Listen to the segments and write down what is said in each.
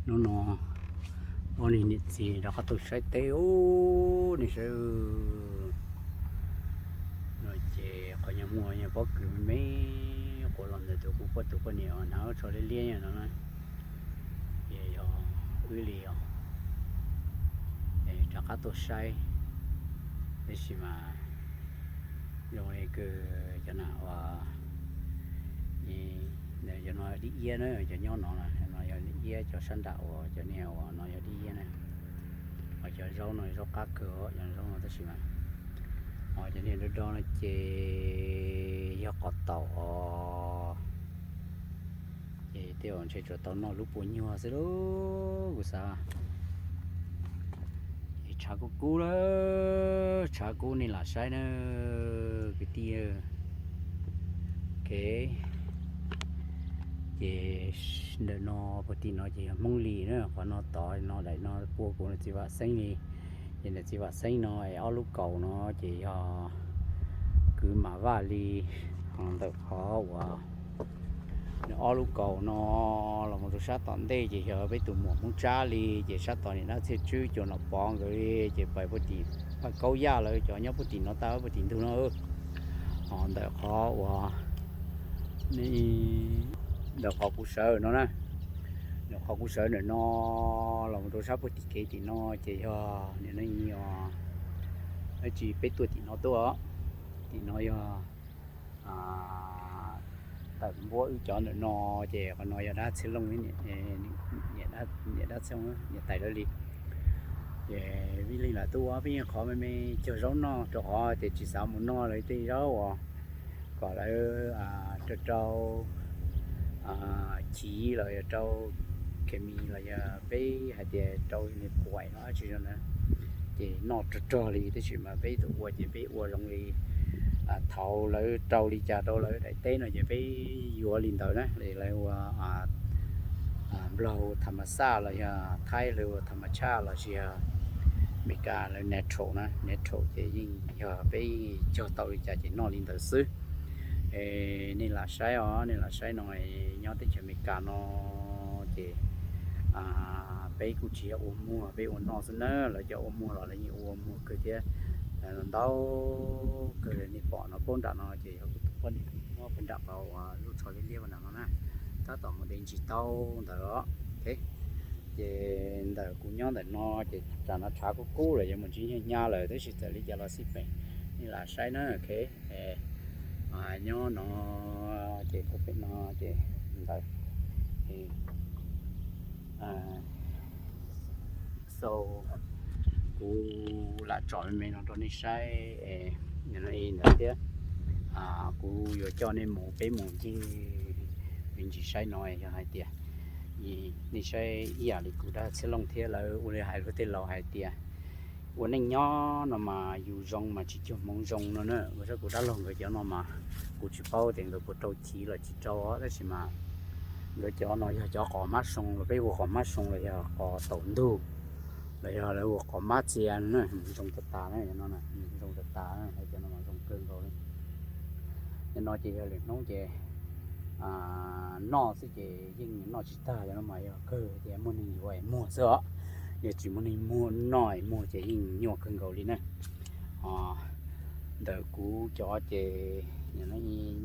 Hnub no ob niag niam txiv rov qab tuaj saib teb ub, nej saib. No ces qhov nyuag muaj nyuag pob kws me me quas los ntawm tus kuv poj tus poj niam uas hnav lub tsho liab liab no na, ces yog wb li os. Es rov qab tuaj saib, tab sis mas zoo li kws cov nam uas, cov no dib iab na, cov nyob no, no yog dib iab, cov sab nram uas cov niag uas no yog dib iab na. Ho cov zaub no zaub qab kawg, cov zaub no tab sis mas, ho cov niag do do no ces yog qos taum os. Ces tej zaum ntshe tsuas tau noj lub puas nyuag xwb lauj kuv xav. Ces tshav kub kub lawm, tshav kub nej lam saib na kwv tij. Ok, ces ntawm no puag tim no ces yog Hmoob Lis na, qhov no tod no daim no puag kuv niam txiv Vam Xeeb li. Ces niam txiv Vam Xeeb no es ob lub kaus no ces yog kwv Mam Vaj li. Ho ntawm qhov uas nws ob lub kaus no los mus rau sab tom ntej ces yog peb tus muam Hmoob Tsab li, ces sab tom niam dab Txhiaj Tswb Cua Nom Pov nkawd li, ces pais puag tim Paj Kaub Yaj lawv cov nyob puag tim no tag puag tim ntug no. Ho ntawm qhov uas, ntawm qhov kuv sawv no na, ntawm qhov kuv sawv ntawm no los mus rau sab puag tim kev tim no ces yog nim no os, dab tsi peb tuaj tim no tuaj, tim no yog tawm npuab wb cov ntawm no, ces qhov no yog dab Txhiaj Looj, niam dab Txhiaj, niam tais lawv li. Ces Vij Leej lam tuaj ua peb yeej qhov me me cog zaub noj rau qhov tias tsis xav mus noj lawv tej zaub uas kom lawv rau rau chiv los yog rau khes mis los yog peb hais tias rau nws puam no dab tsi zoo na, ces noj rog rog li. Tab sis mas peb tus ua ces peb ua zoo li thaum lawv rau li cas rau lawv daim teb no ces peb yuav li ntawd na. Lawv ua Nplog tham mas xaj los yog Thaib lawv ua tham mas tshaj los sis yog Meskas lawv natural na, natural ces yeej yog peb cog tau li cas ces noj li ntawd xwb. Nej lam saib os, nej lam saib no, nyob teb chaws Amelikas no ces peb kuj tsis yog ua muag, peb ua noj xwb na. Lawv cov ua muag los lawv yeej ua muag kawg thiab. Ntau kawg li nej pom no paub nram no ces yog kuv tus poj niam nyob puag nram qhov uas lub tsho liab liab nram no na, tab tom mus de ntsis taub ntawd os. Ces ntawm kuv nyob ntawm no ces tsam no tshav kub kub lawm, yuav mus ntsib hnyav hnyav lawm, tab sis txawm li cas los xij peem, nej lam saib na. Ok, nyob no ces kuv pem no ces ntawd so kuv lam tsom me me no rau nej saib ntawd thiab. Kuv yuav coj nej mus, peb mus ncig me ntsis saib no, yog hais tias nej saib ib yam li kuv dab Txhiaj Looj thiab lawv ua li hais luag tej laus hais tias ua neej nyob no mas yus zoo mas tsis cuag hmoov zoo no na. Ua rau kuv dab laug nkawd cov no mas kuv tsis paub tias nkawd puas rau chiv los tsis rau, tab sis mas nkawd cov no yog cov qos mab soo los peb hu qos mab soo los yog qos taum ntug los yog lawv hu qos mab txia na, zoo tas tas na, zoo tas tas, cov no zoo kawg nkaus li. Cov no ces yog lwm hnub ces noj xwb ces yeej noj tsis tag, cov no mas yog kawg ces muaj neeg yuav es muag xwb os. Yog tsis muaj neeg muag noj es muag ces yeej nyuaj kawg nkaus li na. Ntawm kuv cov ces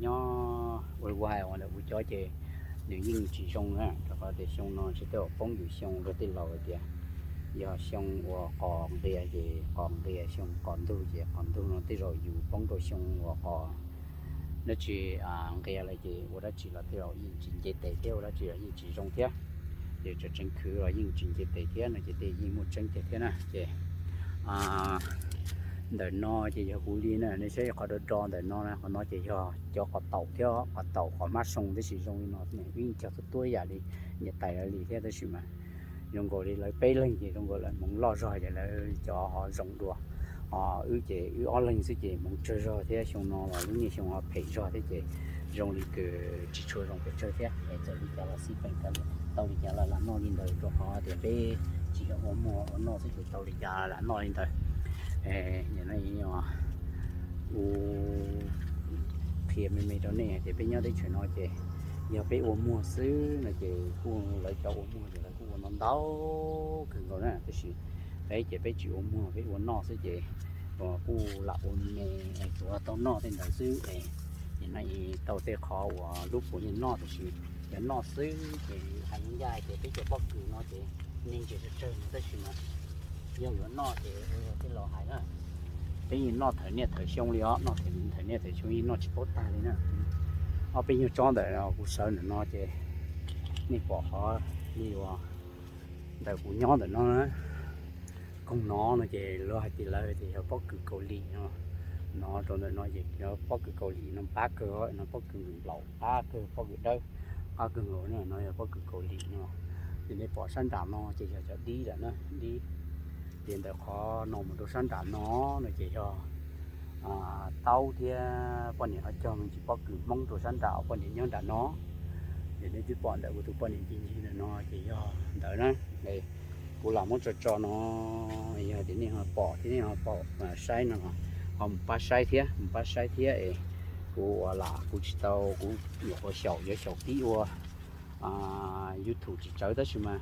nyob ua ua hais uas ntawm kuv cov ces nws yeej tsis zoo na, rau qhov tias xyoo no tsis tau poob yus xyoo, luag tej laus hais tias yog xyoo uas qos nqia ces qos nqia, xyoo qos ntug ces qos ntug no tej zaum yus poob rau xyoo uas qos dab tsi nqia lawm ces ua dab tsi los tej zaum yeej tsis nce tes thiab, ua dab tsi los yeej tsis zoo thiab. Ces tseem tseem khwv los yeej tsis nce tes thiab no ces tej yeej muaj tseeb tiag thiab na. Ces ntawm no ces yog kuv li na, nej saib qhov do do ntawm no, qhov no ces yog cov qos taum thiab, qos taum qos mab soo tab sis zoo li no, wb cog tuab tuab yam li niam tais lawv li thiab, tab sis mas zoo nkaus li lawv peb leeg ces zoo nkaus lawv hmoov loj zog ces lawv cov ho zoo dua. Ho wb ces wb ob leeg xwb ces hmoov tsawg zog thiab, xyoo no los lub niaj xyoo ho phem zog thiab ces zoo li kws tsis tshua zoo pes tsawg thiab. Es txawm li cas los xij peem, tau li cas los lam noj li ntawd, rau qhov tias peb tsis yog ua muag ua noj xwb ces tau li cas lam noj li ntawd. Nim no kuv qhia me me rau nej tias peb nyob teb chaws no ces yog peb ua muag xwb no ces kuj lawv cov ua muag ces lawv kuj Ntau ntau kawg nkaus na, tab sis peb ces peb tsis ua muag, peb ua noj xwb ces kuj lam ua me es tsuav tau noj tej ntawd xwb es. Nim no tau tej qhov uas lub puav yeej noj, tab sis yog noj xwb ces hais ncaj ces peb cov pob kws no ces neeg tseem tsawg tsawg no, tab sis mas yog yuav noj ces tej laus hais na, peb yeej noj thawm niaj thawm xyoo li os, noj thawm niaj thawm xyoo yeej noj tsis paub tag li na. Ob peb nyuag tsob ntawm kuv sawv ntawm no ces nej pom qhov li uas ntawm kuv nyob ntawm no na, koog no no ces lawv hais tias lawv tias yog pob kws Kaus Lim no, no rau ntawm no ces pob kws Kaus Lim no pab kawg, no pob kws nplaum pab kawg, pob kws dawb pab kawg nkaus na, no yog pob kws Kaus Lim no. Ces nej pom sab nram no ces yog cov dib lawm na, dib. Ces ntawm qhov no mus rau sab nram no no ces yog taub thiab poj niam ho cog me ntsis pob kws Hmoob rau sab nram, poj niam nyob nram no. Ces nej twb pom ntawm kuv tus poj niam ncig ncig ntawm no ces yog ntawd na. Kuv lam muab tso tso no, yog tias nej ho pom thiab nej ho pom saib no, ho mus pab saib thiab, mus pab saib thiab es kuv ua lam kuv tsis tau, kuv nyuam qhuav xyaum yuav xyaum pib ua YouTube tsis tsawv tab sis mas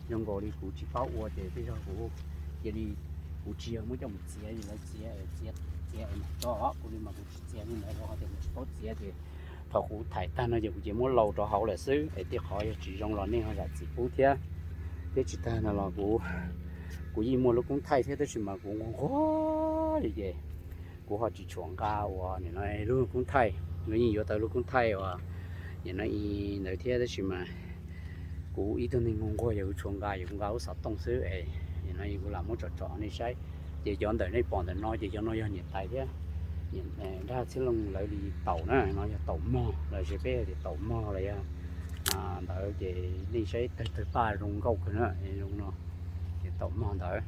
zoo nkaus li kuv tsis paub ua ces tej zaug kuv cia li, kuv tsis yog muab coj mus txiav li lawv txiav, txiav, txiav es mus tso, kuv li mas kuv tsis txiav li ntawd rau qhov tias kuv tsis paub txiav ces thaum kuv thaij tag no ces kuv cia muab laus rau hauv lawm xwb es tej qhov yog tsis zoo los nej ho zam txim pub thiab. Thiab tsis tag no los kuv, kuv yeej muaj lub koob thaij thiab tab sis mas kuv nquag nquag li ces kuv ho tsis tshua nqa uas nim no lub koob thaij, lawv yeej yuav tau lub koob thaij uas nim no ntawd thiab tab sis mas kuv ib tug neeg nquag nquag yog kuv tshua nqa, yog kuv nqa lub xov tooj xwb es nim no kuv lam muab tsom tsom nej saib. Ces cov ntawm nej pom ntawm no ces cov no yog niam tais thiab, Dab Txhiab Looj lawv li taum na, no yog taum mog los sis peb hais tias taum mog los yog ntawd ces nej saib tawg tawg paj zoo nkauj kawg na, zoo no, ces taum mog ntawd.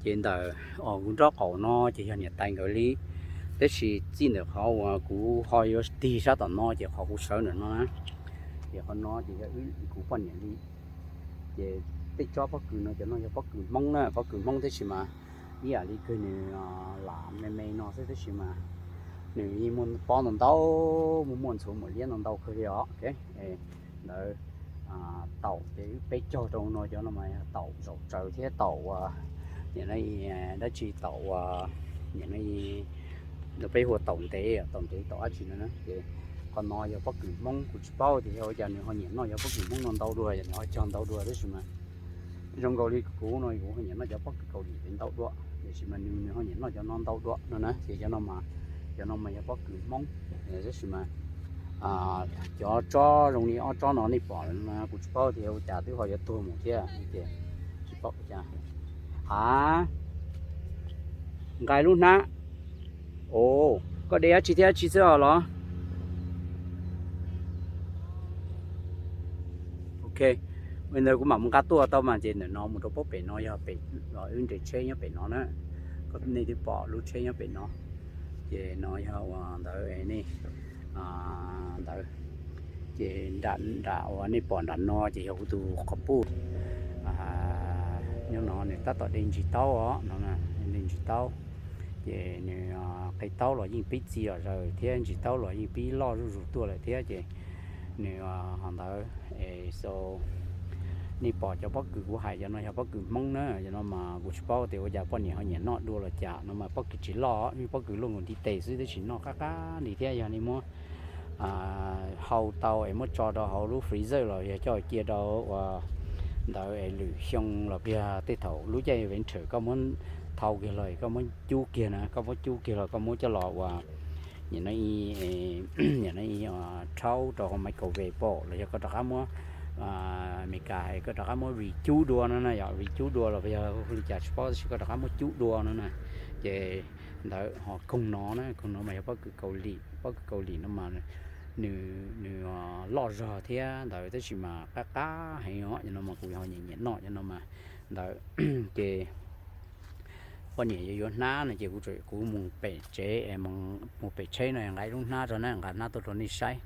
Ces ntawm os kuv nraub qaum no ces yog niam tais nkawd li, tab sis txij ntawm qhov uas kuv ho yuav tig sab tom no ces qhov kuv sawv ntawm no na, ces qhov no ces yog kuv poj niam li. Ces tej tsob pob kws no cov no yog pob kws Hmoob na, pob kws Hmoob tab sis mas ib yam li kawg nws lam me me no xwb tab sis mas nws yeej muaj pob ntau ntau, muaj muaj ntxhuav muaj liab ntau ntau kawg li os. Ntawd taum ces wb peb cog rau no, cov no mas taum zaum tsaws thiab taum ua, nim no dab tsi taum ua, nim no peb hu ua taum ntev, taum ntev taum dab tsi no na. Ces qhov no yog pob kws Hmoob, kuv tsis paub tias yog ua cas nws ho nyiam noj cov pob kws Hmoob no ntau dua, yog nws ho cog ntau dua tab sis mas zoo nkaus li kuv no kuv ho nyiam noj cov pob kws Kaus Lim ntau dua, tiam sis mas nws nws ho nyiam noj cov no ntau dua no na. Ces cov no mas, cov no mas yog pob kws Hmoob, tab sis mas cov tsob zoo li ob tsob no nej pom kuv tsis paub tias ua cas twb ho yuav tuag mus thiab ces tsis paub ua cas. A, nqa lub hnab. Os, koj de dab tsi thiab dab tsi xwb os los? Ok, ntawd kuv mam mus nqa tuaj tau mas ces ntawm no mus rau pob pem no yog pem, wb nres tsheb nyob pem no na. Nej twb pom lub tsheb nyob pem no, ces no yog ua ntawd nej, ntawd. Ces nram uas nej pom nram no ces yog kuv tus quas puj. Nyob no nws tab tom de ntsis taub os, no de ntsis taub. Ces nws qe taub los yeej pib txi zom zaws thiab ntsis taub los yeej pib loj zuj zus tuaj lawm thiab ces nws ho ntawd. So nej pom cov pob kws kuv hais cov no yog pob kws Hmoob na, cov no mas kuv tsis paub tias ua cas poj niam ho nyiam noj dua los cas, no mas pob kws tsis loj, pob kws luaj nkaus ntiv tes xwb tab sis noj qab qab li thiab. Yog nej muab hau tau es muab tso rau hauv lub freezer los yog coj cia rau ua ntawd es lwm xyoo los yog tej thaum lub caij winter koj muab thau kiag los koj muab cub kiag na, koj muab cub kiag los koj muab coj los ua nim no, nim no rhaub rau microwave pom los yog koj rov qab muab, Amelikas hais koj rov qab muab recub dua no na, yog recub dua los yog li cas tsis paub tab sis koj rov qab muab cub dua no na. Ces ntawd ho koog no na, koog no mas yog pob kws Kaus Lim, pob kws Kaus Lim no mas nws, nws loj zog thiab ntawd tab sis mas qab qab heev os, cov no mas kuv ho nyiam nyiam noj cov no mas ntawd. Ces poj niam yuav yuav hnab no ces kuv mus pem tsev, mus pem tsheb no nqa ib lub hnab rau na, nqa hnab tuaj rau nej saib,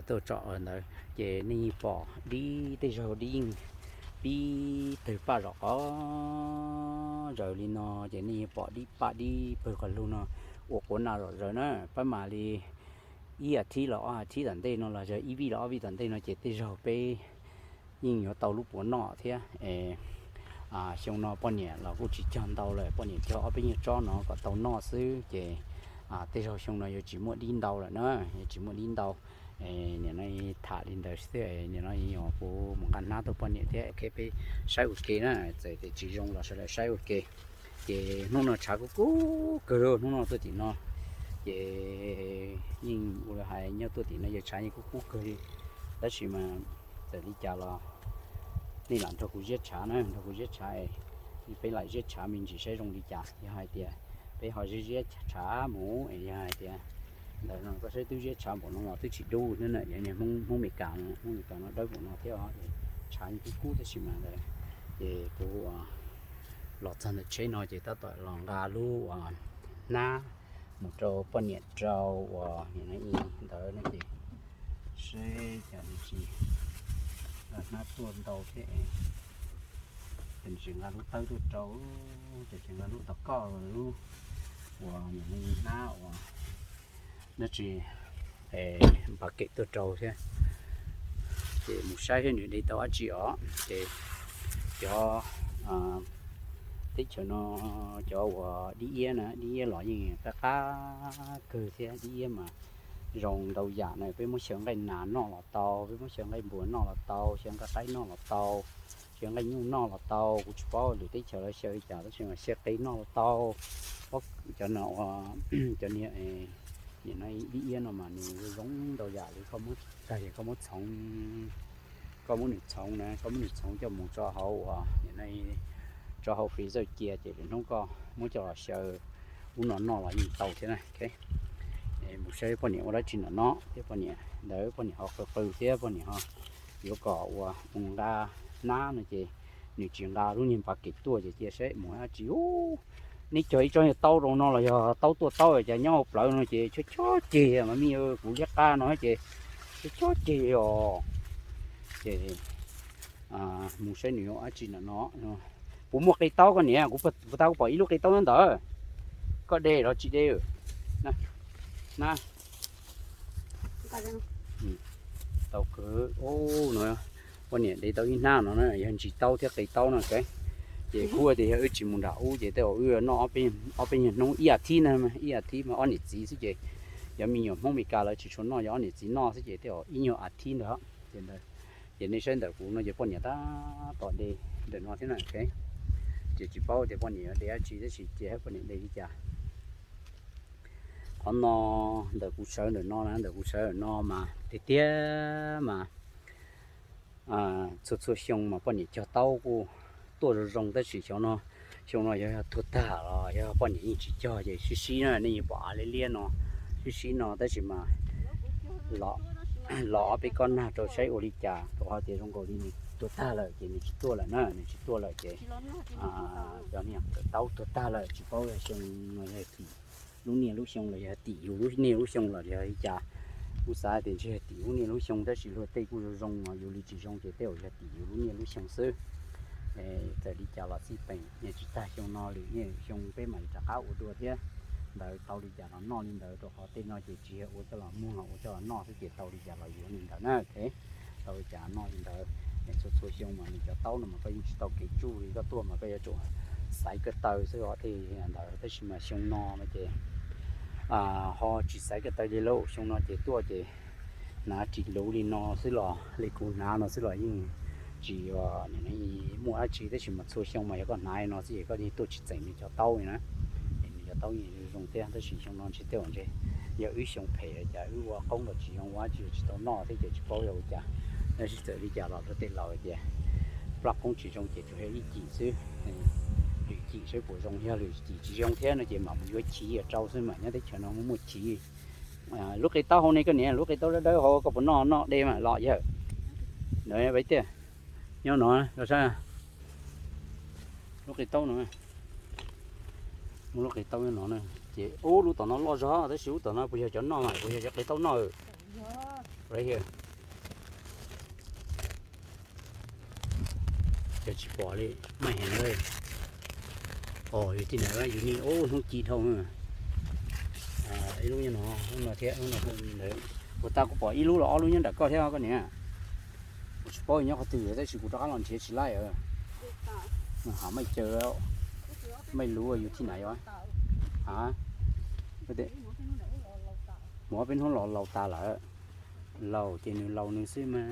tuaj tso ntawd ces nej yeej pom dib, tej zaug dib yeej pib tawg paj zom qov zaws li no ces nej yeej pom dib paj dib pawg qos lug no ua quav na zom zaws na. Pab mam li ib as thiv los ob as thiv tom ntej no los yog ib vij los ob vij tom ntej no ces tej zaug peb yeej yuav tau lub puav noj thiab es xyoo no poj niam los kuj tsis cog ntau lawm, poj niam cog ob peb nyuag tsob no kom tau noj xwb ces tej zaug xyoo no yuav tsis muaj dib ntau lawm na, yuav tsis muaj dib ntau. Nim no tham li ntawd xwb, nim no kuv mus nqa hnab tuaj poj niam thiab, ok, peb saib ua ke na, txawm tias tsis zoo los sawv daws saib ua ke. Ces hnub no tshav kub kub kawg, hnub no tuaj tim no ces yeej ua li hais nyob tuaj tim no yog tshav yeej kub kub kawg li, tab sis mas txawm li cas los nej lam nrog kuv ziab tshav na, nrog kuv ziab tshav es peb lam ziab tshav me ntsis saib zoo li cas. Yog hais tias peb ho ziab ziab tshav mus es yog hais tias ntawd no koj saib twb ziab tshav npaum no los twb tsis dub thiab na, yog niag Hmoob Meskas no, Hmoob Meskas no dawb npaum no thiab os, tshav yeej kub kub tab sis mas ntawd ces kuv los txog ntawm tsheb no ces tab tom los nqa lub uas hnab mus rau poj niam rau uas nim no ntawd no ces seb cas nws tsis nqa hnab tuaj ntau thiab, ces nws tsis nqa lub tawb tuaj rau, ces tsis nqa lub tau koj lub uas nim no hnab uas nws tsis npaj kem tuaj rau thiab. Ces mus saib seb nws de tau dab tsi os. Ces cov teb chaws no cov uas dib iab na, dib iab los yeej qab qab kawg thiab, dib iab mas zoo ntau yam na, peb muab xyaw nqaij nas noj los tau, peb muab xyaw nqaij npua noj los tau, xyaw nqaij qaib noj los tau, xyaw nqaij nyuj noj los tau, kuv tsis paub lwm teb chaws lawv xyaw li cas tab sis mas xyaw qe noj los tau. Cov no ua cov niag nim no dib iab no mas nws zoo ntau yam li, koj muab tag es koj muab txhoov, koj muab nws txhoov na, koj muab nws txhoov coj mus tso hauv uas nim no tso hauv freezer cia ces lwm hnub koj muab coj los xyaw ub no noj los yeej tau thiab na. Mus saib poj niam ua dab tsi ntawm no thiab, poj niam ntawd poj niam ho qw qw thiab, poj niam ho yuav kom ua mus nqa hnab no ces nws tsis nqa lub niag npaj kem tuaj ces cia saib mus dab tsi ub. Nej cog ib tsob yog taub rau no los yog taub tuaj taub cas nyob hauv plawv no ces chob chob ceg mas me, kuv liab qab no ces chob chob ceg os. Ces mus saib nws ua dab tsi ntawm no. Kuv muaj qe taub koj niam, kuv puas tas kuv pom ib lub qe taub nyob ntawd. Koj de los tsis de? Na, tau kawg no. Poj niam de tau ib hnab no na, yog ntsis taub thiab qe taub no. Ces kuv tias yog wb tsis mus nram ub ces tej zaum wb noj ob peb nyuag hnub, ib as thiv na, ib as thiv mas ob niam txiv xwb ces yog me nyuam Hmoob Meskas lawv tsis tshua noj, yog ob niam txiv noj xwb ces tej zaum ib nyuag as thiv ntawd. Ces nej saib ntawm kuv no ces poj niam tab tom de ntawm no thiab na. Ces tsis paub tias poj niam yuav de dab tsi tab sis cia poj niam de li cas. Qhov no ntawm kuv sawv ntawm no na, ntawm kuv sawv ntawm no mas tiag tiag mas txhua txhua xyoo mas poj niam cog taub kuj tuaj zoo zoo tab sis xyoo no, xyoo no yog tuag tag los yog poj niam yeej tsis cog ces sib sib na, nej yeej pom av liab liab no, sib sib no tab sis mas los ob peb kob nag rau saib ua li cas, rau qhov tias zoo nkaus li nws tuag tag lawm ces nws tsis tuaj lawm na, nws tsis tuaj lawm ces cov niag taub tuag tag lawm, tsis paub yog xyoo no yog tim lub niaj lub xyoo los yog tim yus lub niaj lub xyoo los yog li cas. Kuv xav tias ntshe yog tim lub niaj lub xyoo tab sis luag tej kuj zoo zoo os, yus li tsis zoo ces tej zaum yog tim yus lub niaj lub xyoo xwb. Txawm li cas los xij peem, niaj tsis tag xyoo no lwm niaj lwm xyoo peb mam li rov qab ua dua thiab. Ntawd tau li cas los noj li ntawd, rau qhov tej no ces tsis yog ua coj los muag, ua coj los noj xwb ces tau li cas los yuav li ntawd na. Tau li cas noj li ntawd. Txhua txhua xyoo mas nws cov taub no mas koj yeej tsis tau kev tsuj li, koj tuaj mas koj yuav tsum xaiv ko taw xwb os, tej ntawd. Tab sis mas xyoo no no ces ho tsis xaiv ko taw li lauj, xyoo no ces tuaj ces hnav ris luv li no xwb los li kuv hnav no xwb los yeej tsis muaj dab tsi, tab sis mas txhua xyoo mas yog koj hnav li no xwb ces koj yeej tuaj tsis txeem nws cov taub li na. Nws cov taub yeej zoo thiab, tab sis xyoo no ntshe tej zaum ntshe yog wb xyoo phem cas wb ua qoob los tsis zoo, ua dab tsi tsis tau noj thiab ces tsis paub yog ua cas. Tab sis txawm li cas los luag tej laus tias plaj qoob tsis zoo ces tsuas yog ib cim xwb. Lwm cim saib puas zoo, yog lwm cim tsis zoo thiab no ces mam mus yuav chiv rau xwb mas, nyob teb chaws no muaj muaj chiv. Lub qe taub hauv ne koj niam, lub qe taub dawb dawb hauv koj puas noj, noj de mas los yawg. Ntawd tiag, nyob no, lub qe taub no, muaj lub qe taub nyob no na. Ces ub lub tom no loj zog tab sis lub tom no puas yog cov noj mas puas yog cov qe taub noj? Right here. Cov tsis pom li, maj heev li. Os, yus tij na, yus niag ub hnub ci dhau. Ib lub nyob no, lub no thiab, lub no ntawd. Puas tas kuv pom ib lub los ob lub nyob nram koj thiab koj niam? Kuv Paub nyob qhov twg tab sis kuv rov qab los nrhiav tsis laij. Hav, mej caw, mej lub yus thib na yog, a, mus ob peb hnub los laus tas lawm. Laus ces nws laus nws xwb mas.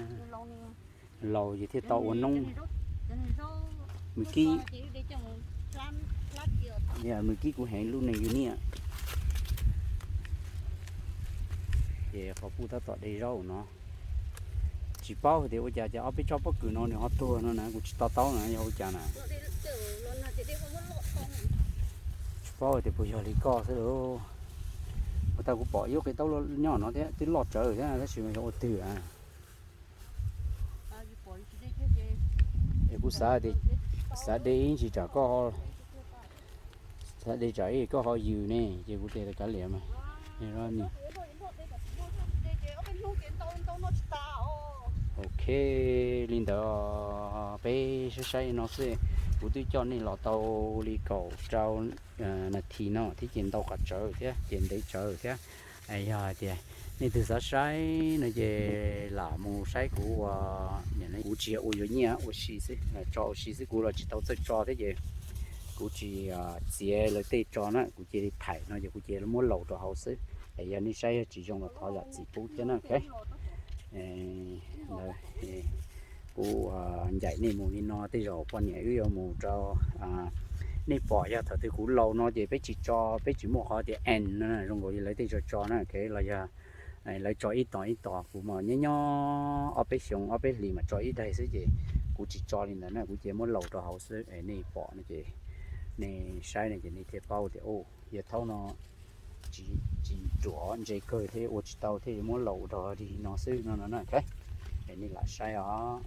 Laus ces thiaj tau ua noob. Mws kib, mws kib kuv heev lub neej yus niam. Ces qhov kuj tab tom de zaub no. Tsis paub hais tias ua cas ces ob peb tsob pob kws no nws ho tuag no na, kuv tsis to taub na yog ua cas na. Tsis paub hais tias puas yog li koj xwb lauj. Ua tau kuv pom ib lub qe taub nyob no thiab twb loj tsawv thiab tab sis mas yog ua twg a. Es kuv xav tias, xav de ib ntsis tsam koj, xav de tsam ib koj ho yws ne ces kuv tias kav liam mas. Ok, li ntawd peb saib saib no xwb. Kuv twb coj nej los tau li kaum rau nas this no thiab ces ntau qhov tsawv thiab ces ntev tsawv thiab. Yog hais tias nej twg xav saib no ces lam mus saib kuv ua, kuv tsis yog ua yuav nyiaj ua si xwb, tso ua si xwb, kuv los tsis tau txawj tso thiab ces kuv tsis txiav lawv tej tso na, kuv cia li thaim no ces kuv cia li muab laus rau hauv xwb. Es yog nej saib yog tsis zoo los thov zam txim pub thiab na. Kuv ncaim nej mus li no, tej zaum poj niam wb yuav mus rau, nej pom yog thaum twg kuv laus no ces peb tsis tso, peb tsis muaj qhov tias en no zoo nkaus li lawv tej tso tso na, los yog lawv tso ib tos ib tos, kuv mas nyob nyob ob peb xyoos ob peb hlis mas tso ib daig xwb ces kuv tsis tso li ntawd na, kuv cia muab laus rau hauv xwb. Es nej pom no ces nej saib no ces nej thiaj paub tias yawg thaub no tsis ruam ntse kawg thiab ua tsis tau thiaj muab laus rau dig no xwb no no na. Es nej lam saib os,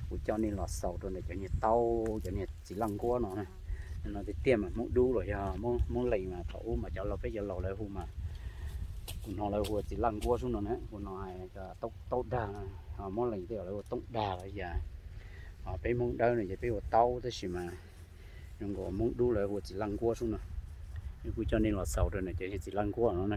kuv coj nej los xaus rau ntawm cov niag taub, cov niag txiv laj nkuab no na. No tiag tiag mas Hmoob Dub los yog Hmoob Lees mas thaum ub mas cov laus, peb cov laus lawv hu mas, kuv hnov lawv hu ua txiv laj nkuab sub no na, kuv hnov taub dag, Hmoob Lees tej lawv hu ua tooj dag los yog, peb Hmoob Dawb no ces peb hu ua taub tab sis mas zoo nkaus Hmoob Dub lawv hu ua txiv laj nkuab sub no. Kuv coj nej los xaus rau ntawm cov niag txiv laj nkuab no na.